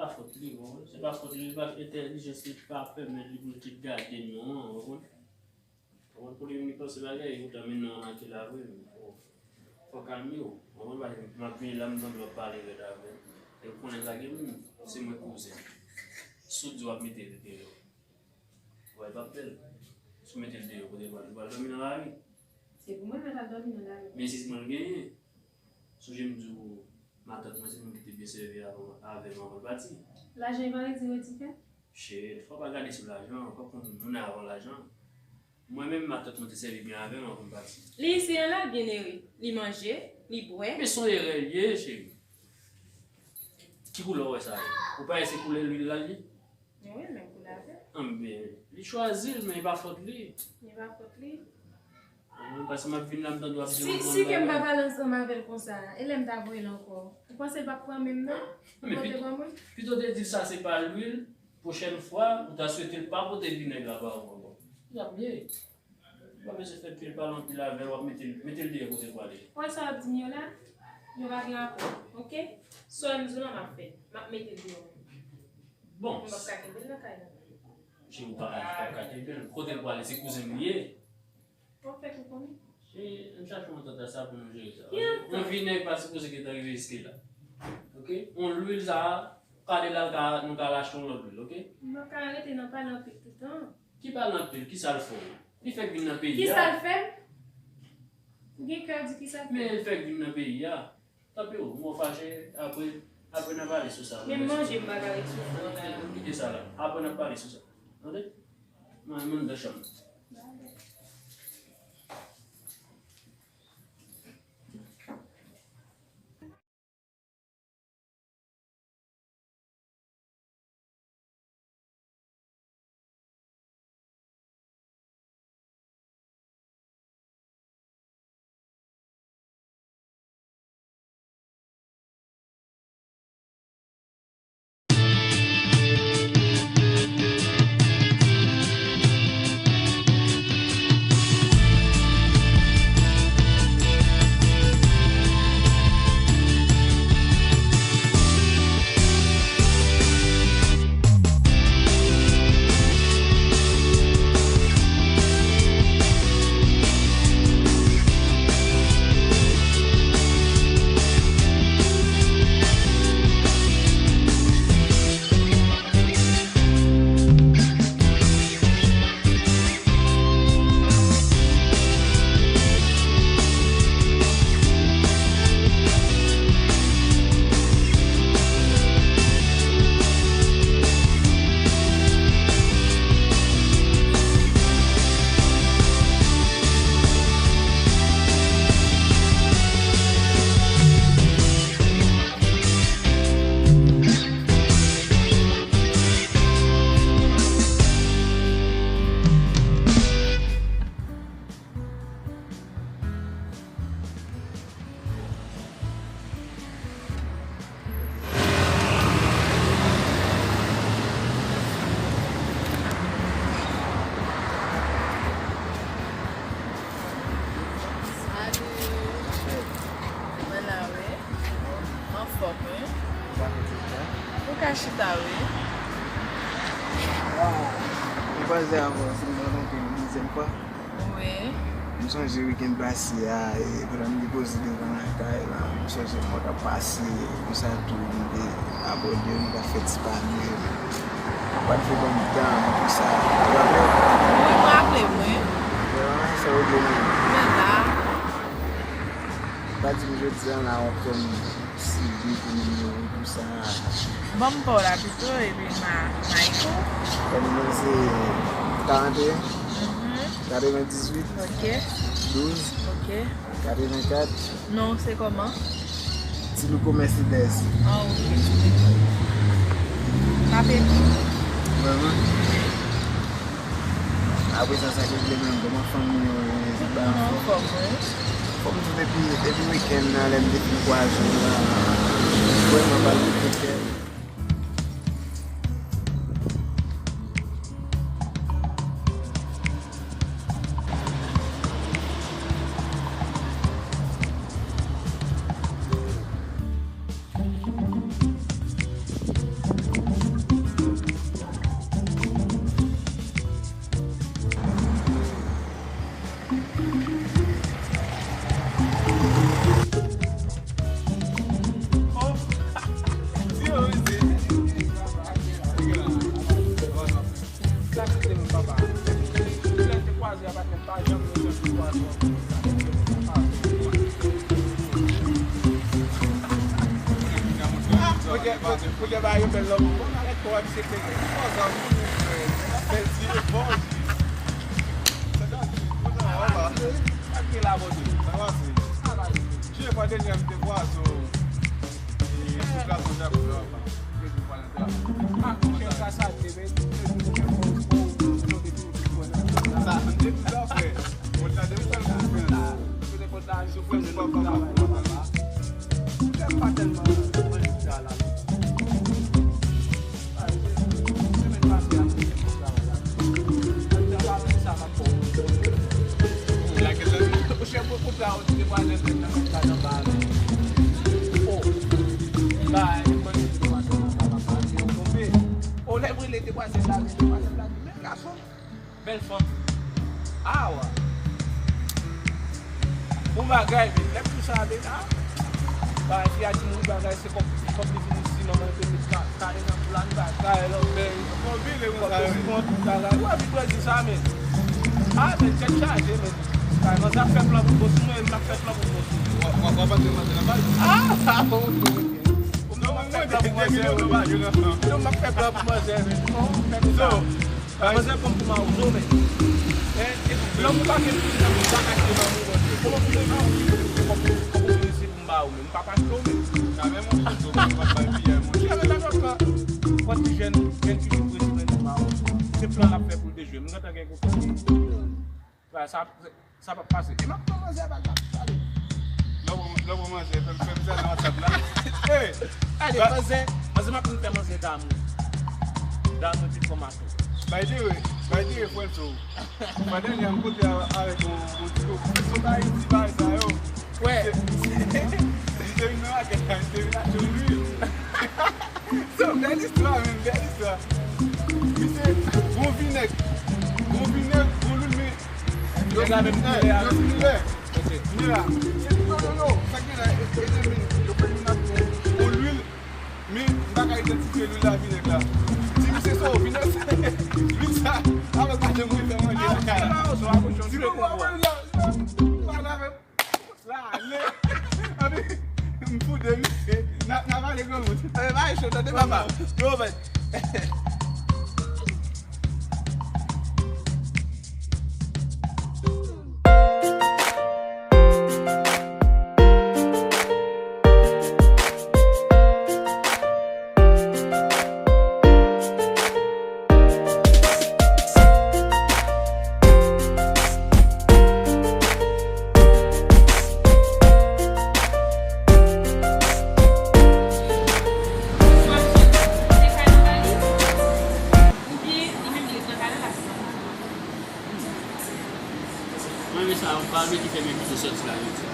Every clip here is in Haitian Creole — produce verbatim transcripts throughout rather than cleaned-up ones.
pa fòt li, w konprann? Se pa fòt li, se pa entèlijans li ki pa pèmèt li pou l te gade non an, w konprann? Ou konn pou li vin panse bagay, e poutan men non an ki la vre, men fò, fò w kalme w. Ou konn bagay, m ap vini la, m tande w ap pale rèd avè m. E ou konnen sa gen moun, se mwen kouzen. Si w di w ap mete l deyò, w wè l p ap bèl. Si w mete l deyò, kote l pral, li pral dòmi nan lari. Se pou mwen mèt al dòmi nan lari. Men se mwen l genyen. Sonje m di w, matant mwen se moun ki te byen sèvi avè m, avè m anvan l pati. Lajan e pa redi redi fè? Shit, fò w pa gade sou lajan, fò w konn moun avan lajan. Mwen menm, matant mwen te sèvi byen avè m anvan m pati. Li isi an la, l byen ere. Li manje, li bwè. Men se yon erè l ye, cheri. Ki koulè w wè sa ye? Ou pa wè se koulè lwil la l ye? Men wi, menm koulè avè l. Anben, li chwazi l, men e pa fòt li. E pa fòt li. Anben, paske m ap vin la, m tande w ap di yon bann bagay. Si, si ke m pa pale ansanm avè l konsa, e lè m ta voye l ankò? Ou panse l p ap pran menm non? Li pote ban mwen? Pito w te di l sa se pa lwil, pwochèn fwa, ou ta swete l pa pote vinèg la ba ou ankò. Li t ap byen. Ou pa bezwen fè pil pale anpil avè l, w ap mete l, mete l deyò kote l prale. Ou wè sa w ap di m yo la? Yo pa gen rapò, oke? Sa w wè m di w la, m ap fè. M ap mete l deyò. Bon. M p ap ka kenbe l nan kay la. Cheri, ou pa ka, ou p ap ka kenbe l. Kote l prale, se kouzen m li ye. W ap fè kou konnen. Cheri, ann chache yon antant a sa pou nou jere sa. Ki antant? Yon vinèg pa sipoze gentan rive jiske la. Oke? Yon lwil sa a, kade la, nou ka, nou ka al achte yon lòt lwil, oke? M p ap ka rete nan pale anpil tout tan. Ki pale anpil? Kisa l fè w? Li fèk vin nan peyi a. Kisa l fè m? Ou gen kè di kisa l fè m? Men l fèk vin nan peyi a. Tanpri, w, mwen fache, apre, apre n a pale sou sa. Menm manje m pa ka ret sou fò la. Kite sa la. Apre n a pale sou sa. Tande? Mwen, mwen nan chanm. Salut. Mwen la, wi. Anfòm, wi. Ou ka chita, wi. Mwen kwaze avè w, se m nan lontan, yon dezyèm fwa. Wi. M sonje wikenn pase a, e, pandan m te poze devan lakay la, m sonje mwen t ap pase, konsa tou, m te abòde, m t ap fè ti pale. Ou pa t fè ban m tan, tout sa. Ou raple w? Wi, m raple m, wi. Sa w gen menm? Mwen la. Pa di m jodi a la w ap fè m sibi pou nimewo tou sa. Ban m pa w la pito, epi m a, m a ekri w. Fè nimewo se karant e en, mhm, katrevendizuit, ok, douz, ok, katrevenkat. Non w se kòman? Ti Louko Mercedes. Ah, ok. M ap ekri w. Vrèman? Wi. Apre sa, sa k regle menm, kòman fanmi yo ye? Tout moun anfòm, wi. Fò m di w depi, depi wikenn nan, lè m te fin kwaze w la, vrèman, m pa l mete kè. Kote ba yo bèl lòm. Bon, avèk kò a misye pete. Fò zam pou nou, frè. Bèl ti efò. Sa ta di, kontan, wala. Sa ki la, bon, sa va, se. Jè pa dènyè m te vwa, so. E, tout la, kontan, kontan. Ah, monchè, sa, sa te, men, sa, se tout sa, frè. Bon, sa, de sa, frè. Kote, kote, la, sou frè, sou pa, pa, pa, pa, pa. Monchè, m pa tèlman, mwen, sa, la. Monchè, mwen, kout la, ou te vwazen fèt nan, nan, nan, nan, ba, o, ba, mwen, te vwazen nan, ba, ba, ba, te tonbe. O, lè m rele, te vwazen la, te vwazen la, men gason, bèl fanm. Awa. Bon bagay, men, lè m tou sa, men, a. Bagay, fi a di moun bagay, se kòm, kòm li vin isi, manman, te met ka-, kale nan kou la, li bagay, lòt bèy. Kòm li vin pran tout bagay. Ou ap vin pran di sa, men. A, men, tèt chaje, men. Bagay, manzè ap fè plan pou bòs, mwen, m ap fè plan pou bòs. W ap, w ap, w ap antre manzè nan bal? A, a, bon, ok, ok. Non, mwen, mwen, de milyon dola, yo nan plan. Non, m ap fè plan pou manzè, men. Bon, fè nou sa. Manzè konn pou mawozo, men. Lanmou pa gen pri, lanmou pa ka achte lanmou, monchè. Kòman pou mwen, kòman pou mwen, si m ba ou, men m pa ka achte w, men. Sa menm, monchè, so, mwen pa bay piyay, monchè. Sa vle di, papa, kòm ti jèn, jèn ki jwe pou espri mawozo. Se plan l ap fè pou l te jwe. M gentan gen kote. Sa, sa, Sa p ap pase. E m ap pran manzè, pa, pa, pale. Lè w pran, lè w pran manzè, fè m, fè m sèl nan WhatsApp la. Ey! Ale, manzè, manzè, m ap vin fè manzè damou. Damou epi fòmato. By the way, by the way, Frenzo. Fwa dènyè a m pote a, avèk yon, yon ti kou. Frenzo bay ti bay sa yo. Wè. Misye, misye vin nan makèt la, misye vin achte lwil. So, bèl istwa, men, bèl istwa. Misye, bon vinèg. Bon vinèg, bon lwil, men yo di milè, yo di milè. Ok. Milè. Yo, yo, yo, sa gen la, e, e, e, men, yo fè moun ap fè yon lwil, men m pa ka idantifye lwil la, vinèg la. Di misye sa, vinèg sa, lwil sa, avèk pa janm mwen fè manje lakay la. Di moun, "Wè, wè, wè, wè, wè, wè." Sa ale. Anpi, m fou de misye. N a, n a pale granmoun. Anpi, pa e cho, tande papa. Yo, men. Mwen renmen sa, pa bliye ki fè men pito sòti la jodi a.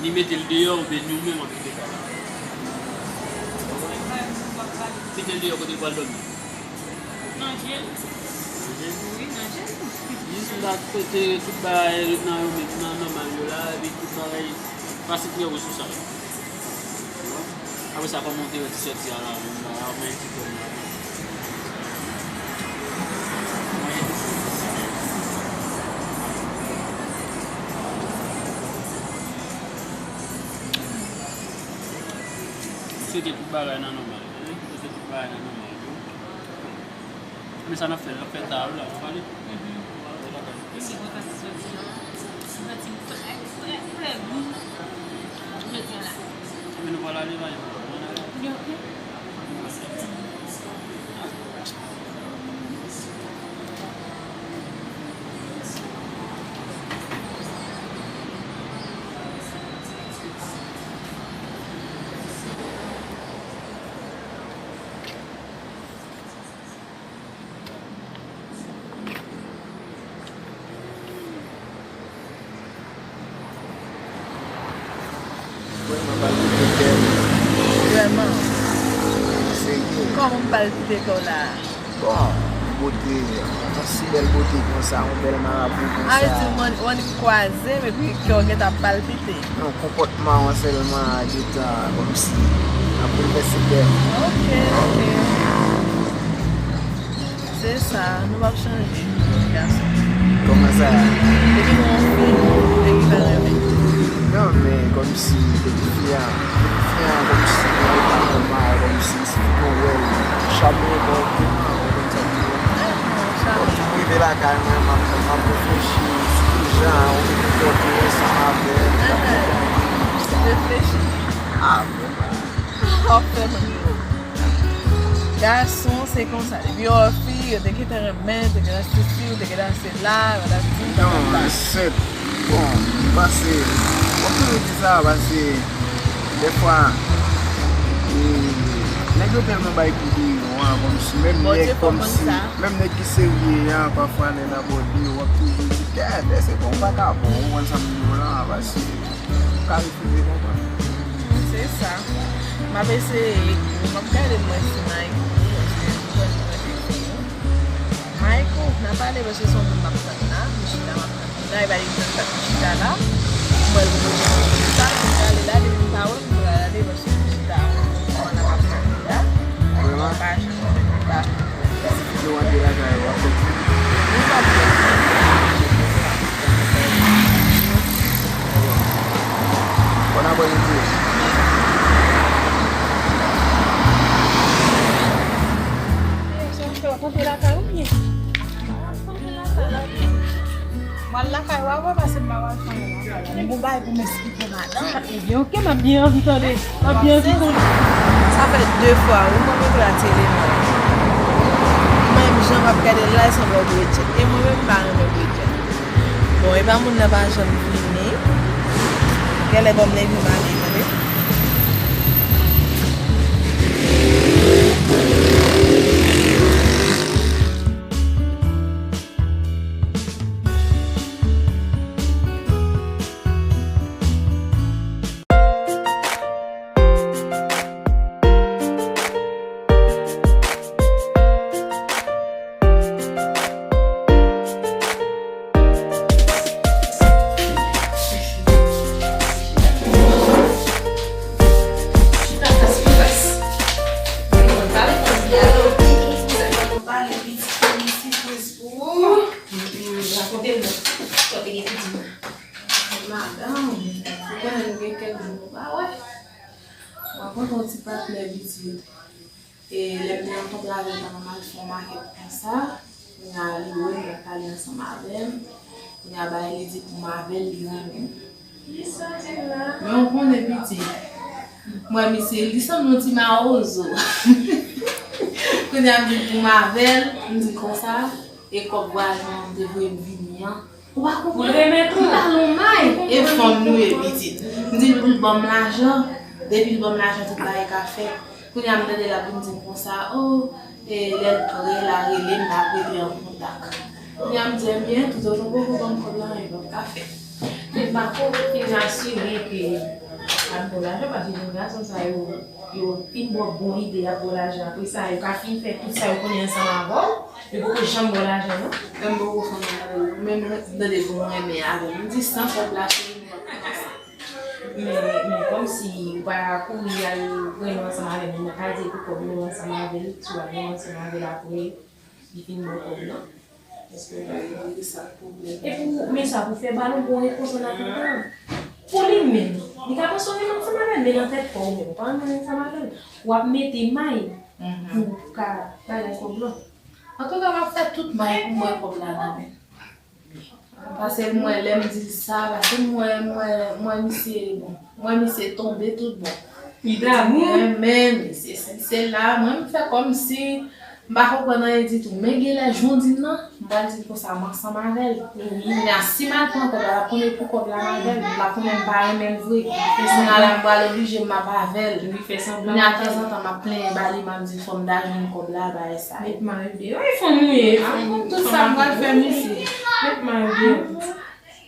Ni mete l deyò oubyen ni ou menm w ap kite kay la. Kite l deyò kote l pral dòmi. Nan je l. Nan je l? Wi, nan je l. Jis la kote tout bagay nan yo menm nan nòmal yo la, epi tout bagay pa sitirè wè sou sa yo. Apre sa, kòman w te wè ti sòti a la menm la, a, men ti kòm la. M swete tout bagay nan nòmal, wi. M swete tout bagay nan nòmal, wi. Men sa n ap fè, n ap fè ta wi la, nou pale. Mhm. Misye kontan ti sòti an. Li santi l trè, trè, trè gou jodi a la. Men nou pral ale, pa gen pwoblèm. Li oke? Vrèman palpite kè m. Vrèman. Serye. Kòman m palpite kè w la a? Bon, bote, yon si bèl bote konsa, yon bèl marabou konsa. A, di w annik kwaze m epi kè w gentan ap palpite. Non, konpòtman w sèlman gentan kòmsi ap boulvèse kè m. Ok, ok. Se sa, nou p ap chanje, gason. Kòman sa? Depi nou anfin, depi fè renmen. Non, men Kòmsi, fi a, fi a, kòmsi, li pa nòmal, kòmsi, si nou wè l, chame bò, ou konn sa m di w. Bon, tou rive lakay mwen, m ap, m ap reflechi sou kijan ou te konpòte w ansanm avè l. Reflechi. Ah, bon, bah. Anfen, mwen yo. Gason, se konsa. Depi yo wè fi, yo te gentan renmen, te gentan sesi, yo te gentan se la, yo t ap di, non, ansent. Bon, m panse, w ap toujou di sa, paske dèfwa, e, nèg yo tèlman bay kou deyo an, kòmsi, menm nèg, kòmsi, menm nèg ki serye an, pafwa, lè l abòde w, w ap toujou di, gad, èske bon, ou pa ka bon, ou konn sa m di w la, paske ou ka refize konprann. Se sa. M ap eseye, m ap gade mwen si Maykou, èske m konn mwen te di nou. Maykou, n a pale paske se yon moun m ap tann la, m chita, m ap tann li la, e pa li menm k ap chita la. M wè l poko janm chita, m prale la, depi m pa wè l, m pral ale paske m chita, m ap tann li la. Vrèman? M pa janm chita. Yo antre lakay ou, w ap soti. Li p ap soti. Bon apremidi. Mwen lakay ou avan paske m pa wè fanm nan. M gon bagay pou m esplike madanm. Ebyen, oke, m ap byen anvi tande. M ap byen anvi tande. Sa fè de fwa, wi, mwen mete la tele mwen. Menm jan m ap gade l la, e sanble w bredjèt. E mwen menm, m pa renmen bredjèt. Bon, e pa moun nan pa janm vini. Genlè ban m leve m ale, tande. Madanm, ou konnen nou gen kèk jou nou pa wè. Mwen kontan yon ti patnè pitit. E lè m te rankontre avè l pandan m al fè yon makèt konsa, kounye a li wè m t ap pale ansanm avè l. Kounye a bagay li di pou m avè l, li renmen m. Men ou konnen pitit, mwen misye, li sanble yon ti mawozo. Kounye a m di l pou m avè l, m di l konsa, e kòb vwazen an m te voye m vini an. Ou pa konprann? Li pa lon may. E fanm nou ye pitit. M di l pou l ban m lajan. Depi l ban m lajan, tout bagay ka fèt. Kounye a m tande l ap vin di m konsa, o, e, lè l prè, l a rele m, n a rete an kontak. Kounye a m di, ebyen, toutotan w poko ban m kòb la, anyen p ap ka fèt. Men m pa ko fin asire ke l ap ba w lajan, paske jèn gason sa yo, yo fin ba w bon ide, y ap ba w lajan, apre sa, yo ka fin fè tout sa yo konnen ansanm avè w. Li poko janm ba w lajan, non? Menm poko fanm nan, menm tande pou mwen renmen avè m. M di san kòb la, cheri, nou p ap ka ansanm. Men, men kòmsi ou pa kouri al renmen ansanm avè l, m pa ka di pou kòb nou ansanm avè l, si w al renmen ansanm avè l apre, li fin ba w kòb lan. Èske w pa vle sa pwoblèm? E pou, men sa pou fè balon bon e konsa n ap antann. Pou li menm, li ka panse w renmen ansanm avè l, men nan tèt pa w menm, ou pa renmen ansanm avè l. W ap mete may pou w ka bay kòb lan. Antouka, m ap fè tout may pou m wè kòb la nan men l. Paske m wè lè m di l sa, paske m wè, m wè, m wè misye, bon, m wè misye tonbe tout bon. Li damou. Li renmen misye, se, se la, mwen m fè kòmsi m pa konprann anyen ditou. Men genlè jan w di m nan, m pral di l konsa, m ansanm avè l. Kounye a, si m al pran kòb la, l ap konnen pou kòb la m avè l, l ap konnen m pa renmen l vre. Kounye a la, m pral oblije m ap avè l. Kounye a, tanzantan, m ap plenyen ba li, m ap di l fò m ta jwenn kòb la, bagay sa yo. Met may ou deyò, e fanm ou ye. A, m konn tout sa m pral fè misye. Met may ou deyò.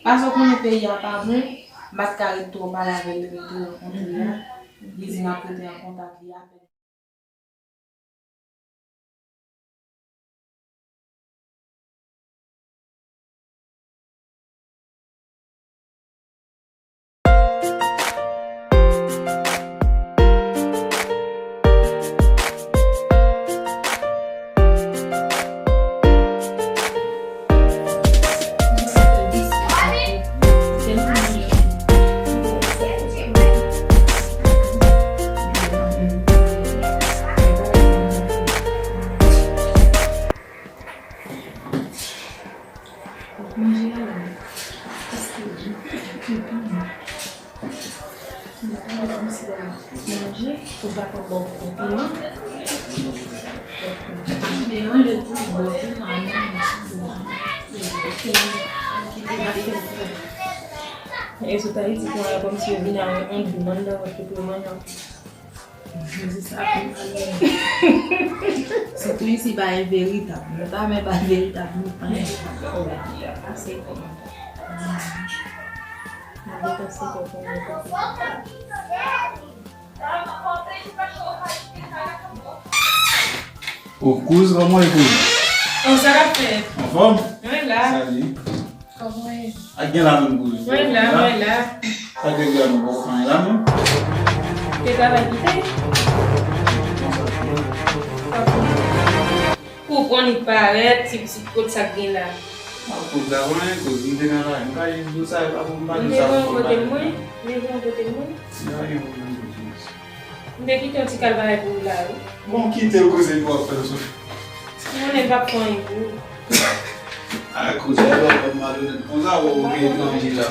Paske w konnen peyi a pa bon, m pa t ka ret twò pale avè l depi m te rankontre l la. Li di m ap rete an kontak li apèn. Sa pa bon pou piman. Melanje tout bon piman. E sot Ayiti, kounye a kòmsi yo vin a yon, yon demand nan vant pou yo manje. Mwen se sa pou mwen. Sitou isi pa enveritab. Mwen pa men pa veritab nou pa. Ase kòman. Mwen depase kòman. O kouz, kòman e kouz? An sa k ap fèt? Anfòm? Mwen la. Salut. Kòman e? Ak gen la menm kouz. Mwen la, mwen la. Sa gen la menm, ou fè la menm? Te travay kite? Pou konn li parèt, ti pitit kot sa k gen la. A, kouz la, mwen, kouz, m te nan la, m pa di sa, e pa pou m pa di sa pou m pa di. M te gen yon kote mwen, m te gen yon kote mwen. M pa gen pwoblèm kouz. M te kite yon ti kalvay pou ou la, wi. Bon, kite l koze pou w ap fè l soufri. M konnen l p ap fè anyen pou ou. A, kouz, ou ap fè m malonèt konsa, ou gen etranje la.